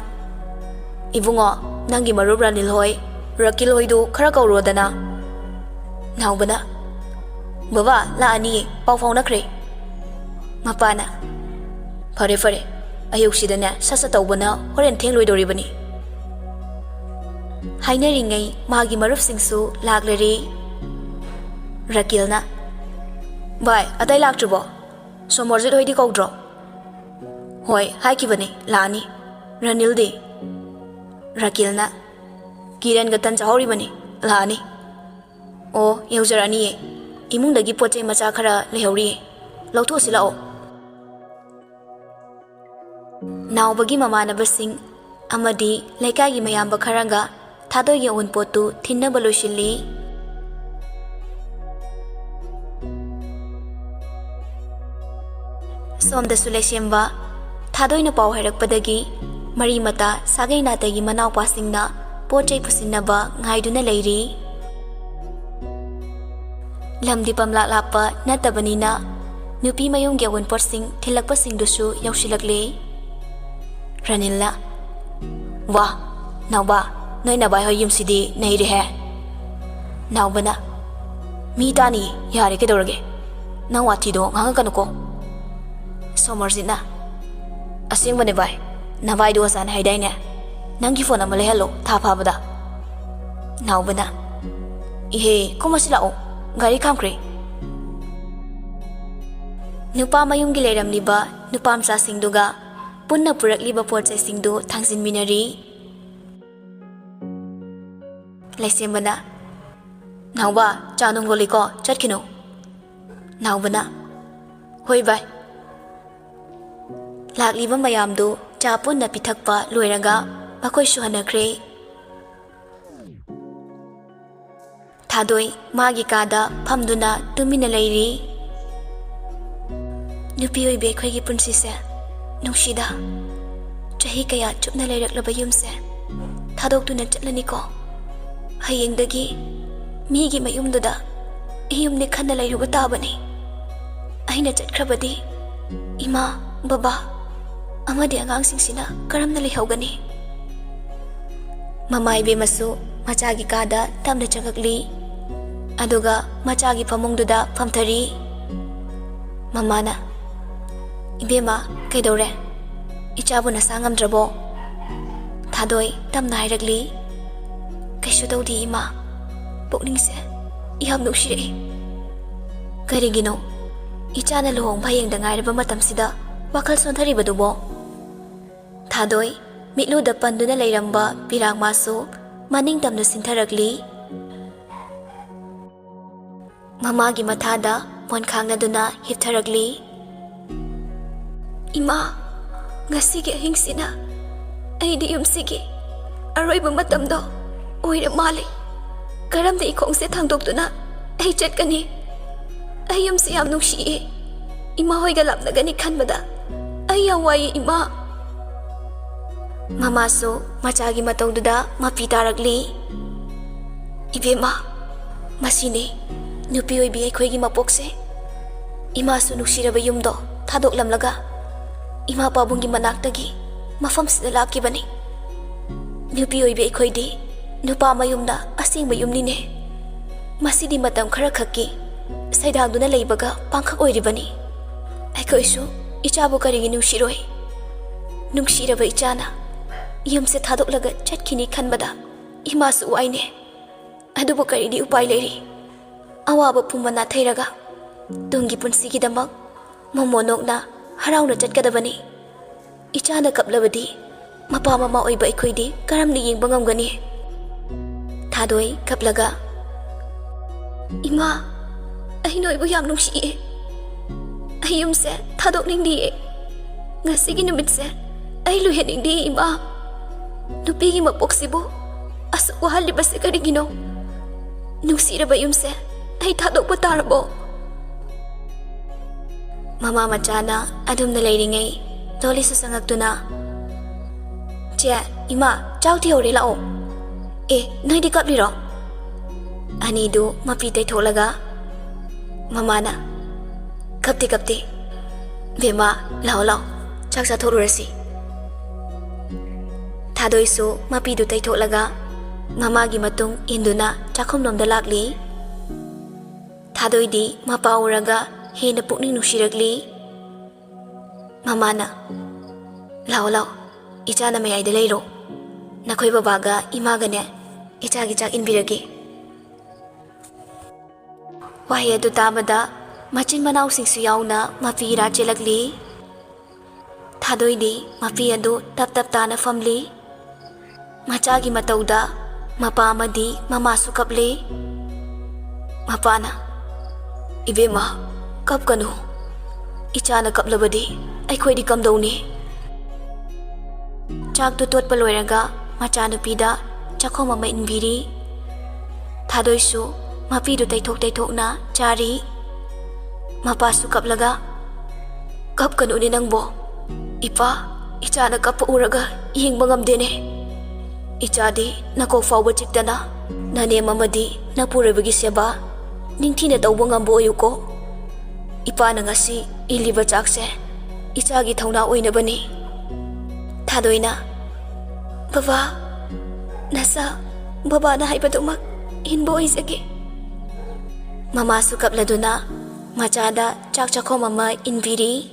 "ꯏꯕꯨꯡꯉꯣ, ꯅꯪꯒꯤ ꯃꯔꯨꯞ ꯔꯥꯅꯤꯜ ꯍꯣꯏ, ꯔꯀꯤꯜ ꯍꯣꯏꯗꯨ ꯈꯔ ꯀꯧꯔꯨꯗꯅ꯫" ꯅꯥꯎꯕꯅ, "ꯕꯕꯥ, ꯂꯥꯛꯑꯅꯤꯌꯦ, ꯄꯥꯎ ꯐꯥꯎꯅꯈ꯭ꯔꯦ꯫" ꯃꯄꯥꯅ, "ꯐꯔꯦ, ꯐꯔꯦ, ꯑꯌꯨꯛꯁꯤꯗꯅꯦ ꯁꯠ ꯁꯠ ꯇꯧꯕꯅ ꯍꯣꯔꯦꯟ ꯊꯦꯡꯂꯣꯏꯗꯧꯔꯤꯕꯅꯤ꯫" ꯍꯥꯏꯅꯔꯤꯉꯩ ꯃꯥꯒꯤ ꯃꯔꯨꯞꯁꯤꯡꯁꯨ ꯂꯥꯛꯂꯔꯦ꯫ ꯔꯀꯤꯜꯅ, "ꯚꯥꯏ, ꯑꯇꯩ ꯂꯥꯛꯇ꯭ꯔꯤꯕꯣ? ꯁꯣꯃꯣꯔꯖꯤꯠ ꯍꯣꯏꯗꯤ ꯀꯧꯗ꯭ꯔꯣ?" "ꯍꯣꯏ, ꯍꯥꯏꯈꯤꯕꯅꯤ, ꯂꯥꯛꯑꯅꯤ꯫" "ꯔꯅꯤꯜꯗꯤ?" ꯔꯀꯤꯜꯅ, "ꯀꯤꯔꯟꯒ ꯇꯟ ꯆꯥꯍꯧꯔꯤꯕꯅꯤ, ꯂꯥꯛꯑꯅꯤ꯫" "ꯑꯣ, ꯌꯧꯖꯔꯛꯑꯅꯤꯌꯦ꯫ ꯏꯃꯨꯡꯗꯒꯤ ꯄꯣꯠ ꯆꯩ ꯃꯆꯥ ꯈꯔ ꯂꯩꯍꯧꯔꯤꯌꯦ, ꯂꯧꯊꯣꯛꯎꯁꯤ ꯂꯥꯛꯑꯣ꯫" ꯅꯥꯎꯕꯒꯤ ꯃꯃꯥꯟꯅꯕꯁꯤꯡ ꯑꯃꯗꯤ ꯂꯩꯀꯥꯏꯒꯤ ꯃꯌꯥꯝꯕ ꯈꯔꯒ ꯊꯥꯗꯣꯏꯒꯤ ꯑꯋꯨꯟꯄꯣꯠꯇꯨ ꯊꯤꯟꯅꯕ ꯂꯣꯏꯁꯤꯜꯂꯤ꯫ ꯁꯣꯝꯗꯁꯨ ꯂꯩꯁꯦꯝꯕ ꯊꯥꯗꯣꯏꯅ ꯄꯥꯎ ꯍꯥꯏꯔꯛꯄꯗꯒꯤ ꯃꯔꯤ ꯃꯇꯥ ꯁꯥꯒꯩ ꯅꯥꯇꯩꯒꯤ ꯃꯅꯥꯎꯄꯥꯁꯤꯡꯅ ꯄꯣꯠ ꯆꯩ ꯄꯨꯁꯤꯟꯅꯕ ꯉꯥꯏꯗꯨꯅ ꯂꯩꯔꯤ꯫ ꯂꯝꯗꯤ ꯄꯝꯂꯥꯛ ꯂꯥꯞꯄ ꯅꯠꯇꯕꯅꯤꯅ ꯅꯨꯄꯤ ꯃꯌꯨꯝꯒꯤ ꯑꯋꯨꯟꯄꯣꯠꯁꯤꯡ ꯊꯤꯜꯂꯛꯄꯁꯤꯡꯗꯨꯁꯨ ꯌꯧꯁꯤꯜꯂꯛꯂꯦ꯫ ꯔꯅꯤꯜꯅ, "ꯋꯥ, ꯅꯥꯎꯕ, ꯅꯣꯏ ꯅꯚꯥꯏ ꯍꯣꯏ ꯌꯨꯝꯁꯤꯗꯤ ꯅꯩꯔꯦꯍꯦ!" ꯅꯥꯎꯕꯅ, "ꯃꯤ ꯇꯥꯅꯤ, ꯌꯥꯔꯦ ꯀꯩꯗꯧꯔꯒꯦ? ꯅꯪ ꯋꯥꯊꯤꯗꯣ ꯉꯥꯡꯉꯛꯀꯅꯨꯀꯣ꯫" ꯁꯣꯃꯔꯖꯤꯠꯅ, "ꯑꯁꯦꯡꯕꯅꯦ ꯚꯥꯏ, ꯅꯚꯥꯏꯗꯣ ꯑꯣꯖꯥꯅ ꯍꯥꯏꯗꯥꯏꯅꯦ? ꯅꯪꯒꯤ ꯐꯣꯟ ꯑꯃ ꯂꯩꯍꯜꯂꯣ ꯊꯥ ꯐꯥꯕꯗ꯫" ꯅꯥꯎꯕꯅ, "ꯏꯍꯦ, ꯀꯨꯝꯃꯁꯤ ꯂꯥꯛꯑꯣ, ꯒꯥꯔꯤ ꯈꯥꯝꯈ꯭ꯔꯦ꯫" ꯅꯨꯄꯥ ꯃꯌꯨꯝꯒꯤ ꯂꯩꯔꯝꯂꯤꯕ ꯅꯨꯄꯥ ꯃꯆꯥꯁꯤꯡꯗꯨꯒ ꯄꯨꯟꯅ ꯄꯨꯔꯛꯂꯤꯕ ꯄꯣꯠ ꯆꯩꯁꯤꯡꯗꯨ ꯊꯥꯡꯖꯤꯟꯃꯤꯟꯅꯔꯤ꯫ ꯂꯩꯁꯦꯝꯕꯅ, "ꯅꯥꯎꯕ, ꯆꯥ ꯅꯨꯡ ꯂꯣꯜꯂꯤꯀꯣ, ꯆꯠꯈꯤꯅꯨ꯫" ꯅꯥꯎꯕꯅ, "ꯍꯣꯏ ꯚꯥꯏ꯫" ꯂꯥꯛꯂꯤꯕ ꯃꯌꯥꯝꯗꯨ ꯆꯥ ꯄꯨꯟꯅ ꯄꯤꯊꯛꯄ ꯂꯣꯏꯔꯒ ꯃꯈꯣꯏꯁꯨ ꯍꯟꯅꯈ꯭ꯔꯦ꯫ ꯊꯥꯗꯣꯏ ꯃꯥꯒꯤ ꯀꯥꯗ ꯐꯝꯗꯨꯅ ꯇꯨꯃꯤꯟꯅ ꯂꯩꯔꯤ꯫ ꯅꯨꯄꯤ ꯑꯣꯏꯕꯤ ꯑꯩꯈꯣꯏꯒꯤ ꯄꯨꯟꯁꯤꯁꯦ ꯅꯨꯡꯁꯤꯗ꯫ ꯆꯍꯤ ꯀꯌꯥ ꯆꯨꯞꯅ ꯂꯩꯔꯛꯂꯕ ꯌꯨꯝꯁꯦ ꯊꯥꯗꯣꯛꯇꯨꯅ ꯆꯠꯂꯅꯤꯀꯣ꯫ ꯍꯌꯦꯡꯗꯒꯤ ꯃꯤꯒꯤ ꯃꯌꯨꯝꯗꯨꯗ ꯏꯌꯨꯝꯅꯤ ꯈꯟꯅ ꯂꯩꯔꯨꯕ ꯇꯥꯕꯅꯤ꯫ ꯑꯩꯅ ꯆꯠꯈ꯭ꯔꯕꯗꯤ ꯏꯃꯥ, ꯕꯕꯥ ꯑꯃꯗꯤ ꯑꯉꯥꯡꯁꯤꯡꯁꯤꯅ ꯀꯔꯝꯅ ꯂꯩꯍꯧꯒꯅꯤ? ꯃꯃꯥ ꯏꯕꯦꯝꯃꯁꯨ ꯃꯆꯥꯒꯤ ꯀꯥꯗ ꯇꯞꯅ ꯆꯪꯉꯛꯂꯤ꯫ ꯑꯗꯨꯒ ꯃꯆꯥꯒꯤ ꯐꯃꯨꯡꯗꯨꯗ ꯐꯝꯊꯔꯤ꯫ ꯃꯃꯥꯅ, "ꯏꯕꯦꯝꯃ, ꯀꯩꯗꯧꯔꯦ? ꯏꯆꯥꯕꯨ ꯅꯁꯥ ꯉꯝꯗ꯭ꯔꯕꯣ?" ꯊꯥꯗꯣꯏ ꯇꯞꯅ ꯍꯥꯏꯔꯛꯂꯤ, "ꯀꯩꯁꯨ ꯇꯧꯗꯦ ꯏꯃꯥ, ꯄꯨꯛꯅꯤꯡꯁꯦ ꯌꯥꯝ ꯅꯨꯡꯁꯤꯔꯛꯏ꯫" "ꯀꯔꯤꯒꯤꯅꯣ? ꯏꯆꯥꯅ ꯂꯨꯍꯣꯡꯕ ꯍꯌꯦꯡꯗ ꯉꯥꯏꯔꯕ ꯃꯇꯝꯁꯤꯗ ꯋꯥꯈꯜ ꯁꯣꯟꯊꯔꯤꯕꯗꯨꯕꯣ?" ꯊꯥꯗꯣꯏ ꯃꯤꯠꯂꯨꯗ ꯄꯟꯗꯨꯅ ꯂꯩꯔꯝꯕ ꯄꯤꯔꯥꯛ ꯃꯥꯁꯨ ꯃꯅꯤꯡ ꯇꯝꯅ ꯆꯤꯟꯊꯔꯛꯂꯤ꯫ ꯃꯃꯥꯒꯤ ꯃꯊꯥꯗ ꯃꯣꯟ ꯈꯥꯡꯅꯗꯨꯅ ꯍꯤꯞꯊꯔꯛꯂꯤ꯫ "ꯏꯃꯥ, ꯉꯁꯤꯒꯤ ꯑꯍꯤꯡꯁꯤꯅ ꯑꯩꯗꯤ ꯌꯨꯝꯁꯤꯒꯤ ꯑꯔꯣꯏꯕ ꯃꯇꯝꯗꯣ ꯑꯣꯏꯔ ꯃꯥꯜꯂꯦ꯫ ꯀꯔꯝꯅ ꯏꯈꯣꯡꯁꯦ ꯊꯥꯡꯗꯣꯛꯇꯨꯅ ꯑꯩ ꯆꯠꯀꯅꯤ? ꯑꯩ ꯌꯨꯝꯁꯤ ꯌꯥꯝ ꯅꯨꯡꯁꯤꯌꯦ꯫ ꯏꯃꯥ ꯍꯣꯏꯒ ꯂꯥꯞꯅꯒꯅꯤ ꯈꯟꯕꯗ ꯑꯩ ꯌꯥꯝ ꯋꯥꯏꯌꯦ, ꯏꯃꯥ꯫ ꯃꯃꯥꯁꯨ ꯃꯆꯥꯒꯤ ꯃꯇꯧꯗꯨꯗ ꯃꯄꯤ ꯇꯥꯔꯛꯂꯤ꯫ "ꯏꯕꯦꯝꯃ, ꯃꯁꯤꯅꯤ ꯅꯨꯄꯤ ꯑꯣꯏꯕꯤ ꯑꯩꯈꯣꯏꯒꯤ ꯃꯄꯣꯛꯁꯦ꯫ ꯏꯃꯥꯁꯨ ꯅꯨꯡꯁꯤꯔꯕ ꯌꯨꯝꯗꯣ ꯊꯥꯗꯣꯛꯂꯝꯂꯒ ꯏꯃꯥ ꯄꯥꯕꯨꯡꯒꯤ ꯃꯅꯥꯛꯇꯒꯤ ꯃꯐꯝꯁꯤꯗ ꯂꯥꯛꯈꯤꯕꯅꯤ꯫ ꯅꯨꯄꯤ ꯑꯣꯏꯕꯤ ꯑꯩꯈꯣꯏꯗꯤ ꯅꯨꯄꯥ ꯃꯌꯨꯝꯅ ꯑꯁꯦꯡꯕ ꯌꯨꯝꯅꯤꯅꯦ꯫ ꯃꯁꯤꯗꯤ ꯃꯇꯝ ꯈꯔꯈꯛꯀꯤ ꯁꯩꯗꯥꯡꯗꯨꯅ ꯂꯩꯕꯒ ꯄꯥꯡꯈꯛ ꯑꯣꯏꯔꯤꯕꯅꯤ꯫ ꯑꯩꯈꯣꯏꯁꯨ ꯏꯆꯥꯕꯨ ꯀꯔꯤꯒꯤ ꯅꯨꯡꯁꯤꯔꯣꯏ? ꯅꯨꯡꯁꯤꯔꯕ ꯏꯆꯥꯅ ꯌꯨꯝꯁꯦ ꯊꯥꯗꯣꯛꯂꯒ ꯆꯠꯈꯤꯅꯤ ꯈꯟꯕꯗ ꯏꯃꯥꯁꯨ ꯋꯥꯏꯅꯦ꯫ ꯑꯗꯨꯕꯨ ꯀꯔꯤꯗꯤ ꯎꯄꯥꯏ ꯂꯩꯔꯤ? ꯑꯋꯥꯕ ꯄꯨꯝꯕ ꯅꯥꯊꯩꯔꯒ ꯇꯨꯡꯒꯤ ꯄꯨꯟꯁꯤꯒꯤꯗꯃꯛ ꯃꯣꯃꯣꯟ ꯅꯣꯛꯅ ꯍꯔꯥꯎꯅ ꯆꯠꯀꯗꯕꯅꯤ꯫ ꯏꯆꯥꯅ ꯀꯞꯂꯕꯗꯤ ꯃꯄꯥ ꯃꯃꯥ ꯑꯣꯏꯕ ꯑꯩꯈꯣꯏꯗꯤ ꯀꯔꯝꯅ ꯌꯦꯡꯕ ꯉꯝꯒꯅꯤ?" ꯊꯥꯗꯣꯏ ꯀꯞꯂꯒ, "ꯏꯃꯥ, ꯑꯩ ꯅꯣꯏꯕꯨ ꯌꯥꯝ ꯅꯨꯡꯁꯤꯌꯦ꯫ ꯑꯩ ꯌꯨꯝꯁꯦ ꯊꯥꯗꯣꯛꯅꯤꯡꯗꯤꯌꯦ꯫ ꯉꯁꯤꯒꯤ ꯅꯨꯃꯤꯠꯁꯦ ꯑꯩ ꯂꯣꯏꯍꯟꯅꯤꯡꯗꯤꯌꯦ, ꯏꯃꯥ꯫ ꯅꯨꯄꯤꯒꯤ ꯃꯄꯣꯛꯁꯤꯕꯨ ꯑꯁꯨꯛ ꯋꯥꯍꯜꯂꯤꯕꯁꯦ ꯀꯔꯤꯒꯤꯅꯣ? ꯅꯨꯡꯁꯤꯔꯕ ꯌꯨꯝꯁꯦ ꯑꯩ ꯊꯥꯗꯣꯛꯄ ꯇꯥꯔꯕꯣ?" ꯃꯃꯥ ꯃꯆꯥꯅ ꯑꯗꯨꯝꯅ ꯂꯩꯔꯤꯉꯩ ꯗꯣꯂꯤꯁꯨ ꯆꯪꯉꯛꯇꯨꯅ, "ꯆꯦ, ꯏꯃꯥ, ꯆꯥꯛ ꯊꯤꯍꯧꯔꯦ, ꯂꯥꯛꯑꯣ꯫ ꯑꯦ, ꯅꯣꯏꯗꯤ ꯀꯞꯂꯤꯔꯣ?" ꯑꯅꯤꯗꯨ ꯃꯄꯤ ꯇꯩꯊꯣꯛꯂꯒ ꯃꯃꯥꯅ, "ꯀꯞꯇꯦ, ꯀꯞꯇꯦ꯫ ꯕꯦꯝꯃ, ꯂꯥꯛꯑꯣ, ꯂꯥꯛꯑꯣ, ꯆꯥꯛ ꯆꯥꯊꯣꯛꯂꯨꯔꯁꯤ꯫" ꯊꯥꯗꯣꯏꯁꯨ ꯃꯄꯤꯗꯨ ꯇꯩꯊꯣꯛꯂꯒ ꯃꯃꯥꯒꯤ ꯃꯇꯨꯡ ꯏꯟꯗꯨꯅ ꯆꯥꯛꯈꯨꯝꯂꯣꯝꯗ ꯂꯥꯛꯂꯤ꯫ ꯊꯥꯗꯣꯏꯗꯤ ꯃꯄꯥ ꯎꯔꯒ ꯍꯦꯟꯅ ꯄꯨꯛꯅꯤꯡ ꯅꯨꯡꯁꯤꯔꯛꯂꯤ꯫ ꯃꯃꯥꯅ, "ꯂꯥꯛꯑꯣ, ꯂꯥꯛꯑꯣ, ꯏꯆꯥꯅ ꯃꯌꯥꯏꯗ ꯂꯩꯔꯣ꯫ ꯅꯈꯣꯏ ꯕꯕꯥꯒ ꯏꯃꯥꯒꯅꯦ ꯏꯆꯥꯒꯤ ꯆꯥꯛ ꯏꯟꯕꯤꯔꯒꯦ꯫" ꯋꯥꯍꯩ ꯑꯗꯨ ꯇꯥꯕꯗ ꯃꯆꯤꯟ ꯃꯅꯥꯎꯁꯤꯡꯁꯨ ꯌꯥꯎꯅ ꯃꯄꯤ ꯏꯔꯥ ꯆꯦꯜꯂꯛꯂꯤ꯫ ꯊꯥꯗꯣꯏꯗꯤ ꯃꯄꯤ ꯑꯗꯨ ꯇꯞ ꯇꯞ ꯇꯥꯅ ꯐꯝꯂꯤ꯫ ꯃꯆꯥꯒꯤ ꯃꯇꯧꯗ ꯃꯄꯥ ꯑꯃꯗꯤ ꯃꯃꯥꯁꯨ ꯀꯞꯂꯤ꯫ ꯃꯄꯥꯅ, "ꯏꯕꯦꯝꯃ, ꯀꯞꯀꯅꯨ꯫ ꯏꯆꯥꯅ ꯀꯞꯂꯕꯗꯤ ꯑꯩꯈꯣꯏꯗꯤ ꯀꯝꯗꯧꯅꯤ?" ꯆꯥꯛꯇꯨ ꯇꯣꯠꯄ ꯂꯣꯏꯔꯒ ꯃꯆꯥꯅꯨꯄꯤꯗ ꯆꯥꯛꯈꯣꯝ ꯑꯃ ꯏꯟꯕꯤꯔꯤ꯫ ꯊꯥꯗꯣꯏꯁꯨ ꯃꯄꯤꯗꯨ ꯇꯩꯊꯣꯛ ꯇꯩꯊꯣꯛꯅ ꯆꯥꯔꯤ꯫ ꯃꯄꯥꯁꯨ ꯀꯞꯂꯒ, "ꯀꯞꯀꯅꯨꯅꯦ ꯅꯪꯕꯣ꯫ ꯏꯄꯥ, ꯏꯆꯥꯅ ꯀꯞꯄ ꯎꯔꯒ ꯌꯦꯡꯕ ꯉꯝꯗꯦꯅꯦ꯫ ꯏꯆꯥꯗꯤ ꯅꯀꯣꯛ ꯐꯥꯎꯕ ꯆꯤꯛꯇꯅ ꯅꯅꯦꯝ ꯑꯃꯗꯤ ꯅꯄꯨꯔꯣꯏꯕꯒꯤ ꯁꯦꯕꯥ ꯅꯤꯡꯊꯤꯅ ꯇꯧꯕ ꯉꯝꯕ ꯑꯣꯏꯌꯨꯀꯣ꯫ ꯏꯄꯥꯅ ꯉꯁꯤ ꯏꯜꯂꯤꯕ ꯆꯥꯛꯁꯦ ꯏꯆꯥꯒꯤ ꯊꯧꯅꯥ ꯑꯣꯏꯅꯕꯅꯤ꯫" ꯊꯥꯗꯣꯏꯅ, "ꯕꯕꯥ, ꯅꯁꯥ ꯕꯕꯥꯅ ꯍꯥꯏꯕꯗꯨꯃꯛ ꯏꯟꯕ ꯑꯣꯏꯖꯒꯦ꯫" ꯃꯃꯥꯁꯨ ꯀꯞꯂꯗꯨꯅ ꯃꯆꯥꯗ ꯆꯥꯛ ꯆꯥꯛꯈꯣꯝ ꯑꯃ ꯏꯟꯕꯤꯔꯤ꯫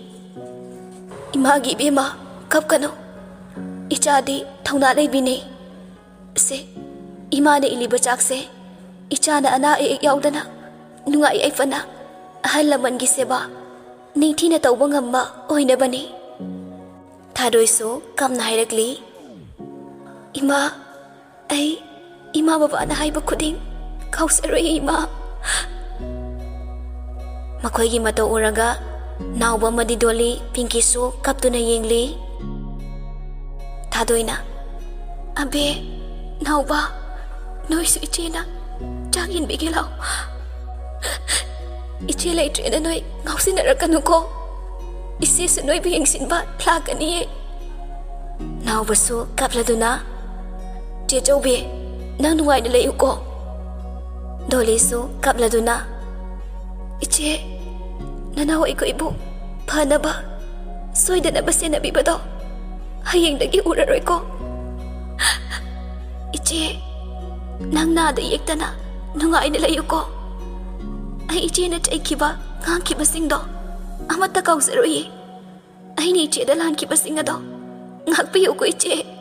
"ꯏꯃꯥꯒꯤ ꯏꯕꯦꯝꯃ, ꯀꯞꯀꯅꯨ꯫ ꯏꯆꯥꯗꯤ ꯊꯧꯅꯥ ꯂꯩꯕꯤꯅꯤ꯫ ꯁꯦ, ꯏꯃꯥꯅ ꯏꯜꯂꯤꯕ ꯆꯥꯛꯁꯦ ꯏꯆꯥꯅ ꯑꯅꯥ ꯑꯌꯦꯛ ꯌꯥꯎꯗꯅ ꯅꯨꯡꯉꯥꯏ ꯌꯥꯏꯐꯅ ꯑꯍꯜ ꯂꯃꯟꯒꯤ ꯁꯦꯕꯥ ꯅꯤꯡꯊꯤꯅ ꯇꯧꯕ ꯉꯝꯕ ꯑꯣꯏꯅꯕꯅꯤ꯫" ꯊꯥꯗꯣꯏꯁꯨ ꯀꯞꯅ ꯍꯥꯏꯔꯛꯂꯤ, "ꯏꯃꯥ, ꯑꯩ ꯏꯃꯥ ꯕꯕꯥꯅ ꯍꯥꯏꯕ ꯈꯨꯗꯤꯡ ꯀꯥꯎꯖꯔꯣꯏ ꯏꯃꯥ꯫" ꯃꯈꯣꯏꯒꯤ ꯃꯇꯧ ꯎꯔꯒ ꯅꯥꯎꯕ ꯑꯃꯗꯤ ꯗꯣꯂꯤ ꯄꯤꯡꯀꯤꯁꯨ ꯀꯞꯇꯨꯅ ꯌꯦꯡꯂꯤ꯫ ꯊꯥꯗꯣꯏꯅ, "ꯑꯕꯦ, ꯅꯥꯎꯕ, ꯅꯣꯏꯁꯨ ꯏꯆꯦꯅ ꯆꯥꯛ ꯌꯦꯟꯕꯤꯒꯦ ꯂꯥꯎ꯫ ꯏꯆꯦ ꯂꯩꯇ꯭ꯔꯦꯅ ꯅꯣꯏ ꯉꯥꯎꯁꯤꯟꯅꯔꯛꯀꯅꯨꯀꯣ꯫ ꯏꯆꯦꯁꯨ ꯅꯣꯏꯕꯨ ꯌꯦꯡꯁꯤꯟꯕ ꯂꯥꯛꯀꯅꯤꯌꯦ꯫" ꯅꯥꯎꯕꯁꯨ ꯀꯞꯂꯗꯨꯅ, "ꯆꯦ ꯆꯧꯕꯤ, ꯅꯪ ꯅꯨꯡꯉꯥꯏꯅ ꯂꯩꯌꯨꯀꯣ꯫" ꯗꯣꯂꯤꯁꯨ ꯀꯞꯂꯗꯨꯅ, "ꯏꯆꯦ, ꯅꯅꯥꯎ ꯑꯩꯈꯣꯏꯕꯨ ꯐꯅꯕ ꯁꯣꯏꯗꯅꯕ ꯁꯦꯟꯅꯕꯤꯕꯗꯣ ꯍꯌꯦꯡꯗꯒꯤ ꯎꯔꯔꯣꯏꯀꯣ꯫ ꯏꯆꯦ, ꯅꯪ ꯅꯥꯗ ꯌꯦꯛꯇꯅ ꯅꯨꯡꯉꯥꯏꯅ ꯂꯩꯌꯨꯀꯣ꯫ ꯑꯩ ꯏꯆꯦꯅ ꯆꯩꯈꯤꯕ, ꯉꯥꯡꯈꯤꯕꯁꯤꯡꯗꯣ ꯑꯃꯠꯇ ꯀꯥꯎꯖꯔꯣꯏꯌꯦ꯫ ꯑꯩꯅ ꯏꯆꯦꯗ ꯂꯥꯟꯈꯤꯕꯁꯤꯡ ꯑꯗꯣ ꯉꯥꯛꯄꯤꯌꯨꯀꯣ ꯏꯆꯦ꯫"